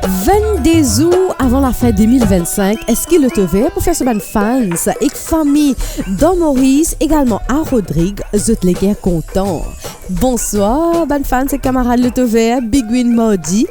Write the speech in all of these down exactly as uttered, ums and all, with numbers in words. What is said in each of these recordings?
Vennde zour avan lafin de mil vennsenk, eski Lotover pou fer so bann fans ek fami dan Moris, egalman a Rodrig, zot leker kontan? Bonswar bann fans ek kamarad Lotover, Big Win mardi,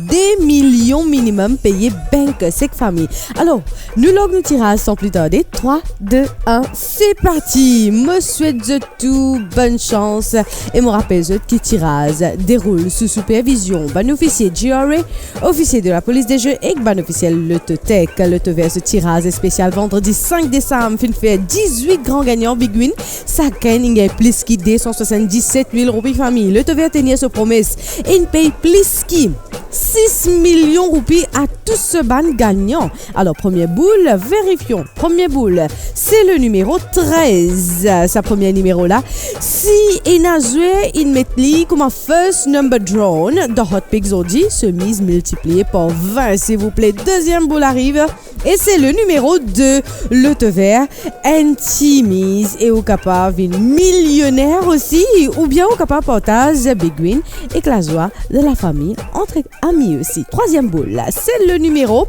de milion minimum peye bank sek fami. Alor, nou log nou tiraz san pli tarde, trwa, de, enn, se parti! Mo swet zot tou bonn sans e mo rapel zot ki tiraz deroul sou sipervizion bann ofisie G R A, ofisie de lapolis de ze ek bann ofisiel Lototech. Lotover so tiraz spesial vandredi sink desam finn fer dizwit gran gagnan Big Win. Sakenn inn gagn plis ki de san swasanndiset mil roupi fami. Lotover tenir so promes, inn pey plis ki sis milion roupi a tou so bann gagnan. Alor, premie boul, verifion. Premie boul, se le nimero trez. Sa premie nimero la, si ena zwer inn met li kouma first number drawn dan Hot Pick zordi, so miz miltipliye par vin, silvouple. Deziem boul arive, e se le nimero de. Lotover, enn ti miz e ou kapav vinn milioner osi, oubien ou kapav partaz Big Win ek lazwa de lafami, antre ami osi. Trwaziem boul, se le nimero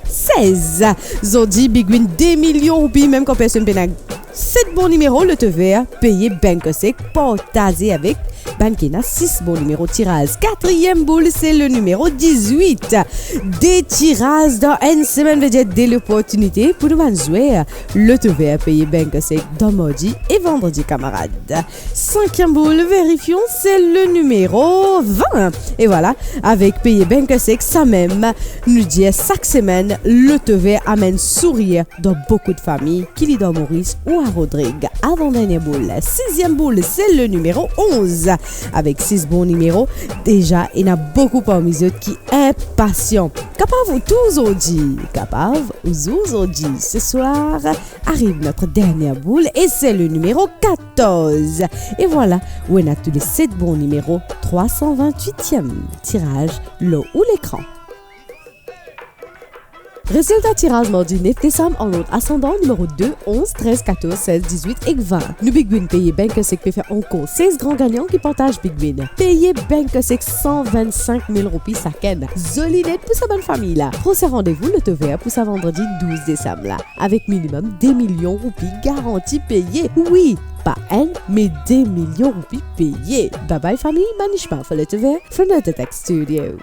sez. Zordi, Big Win de milion roupi, mem kan personn pena set bon nimero, Lotover peye bank sek, partaze avek bann ki ena sis bon nimero tiraz. Katriem boul, se le nimero dizwit. De tiraz dan enn semenn, vedir de loportinite pou nou bann zwer. Lotover peye bank sek dan mardi e vandredi, kamarad. Sinkiem boul, verifion, se le nimero vin. E vwala, avek peye bank sek samem, nou dir sak semenn, Lotover amenn sourir dan boukou de fami, ki li dan Moris ou a Rodrig. Avan dernie boul, siziem boul, se le nimero onz. Avek sis bon nimero, deza ena boukou parmi zot ki inpasian. Kapav ou tour zordi, kapav ou zour zordi. Se swar, ariv notre dernière boule et c'est le numéro quatorze. E vwala, ou ena tou le set bon nimero, trwa san vintwitiem tiraz lor ou lekran. Rezilta tiraz mardi nef desam an lord asandan, nimero de, onz, trez, katorz, sez, dizwit ek vin. Nou Big Win peye bank sek pe fer ankor sez gran gagnan ki partaz Big Win. Peye bank sek san vennsink mil roupi sakenn. Zoli net pou sa bann fami la. Prosin randevou Lotovert pou sa vandredi douz desam la, avek minimem de milion roupi garanti peye. Wi, pa enn, me de milion roupi peye. Bye bye fami, Manishma for Lotovert from Lototech Studio.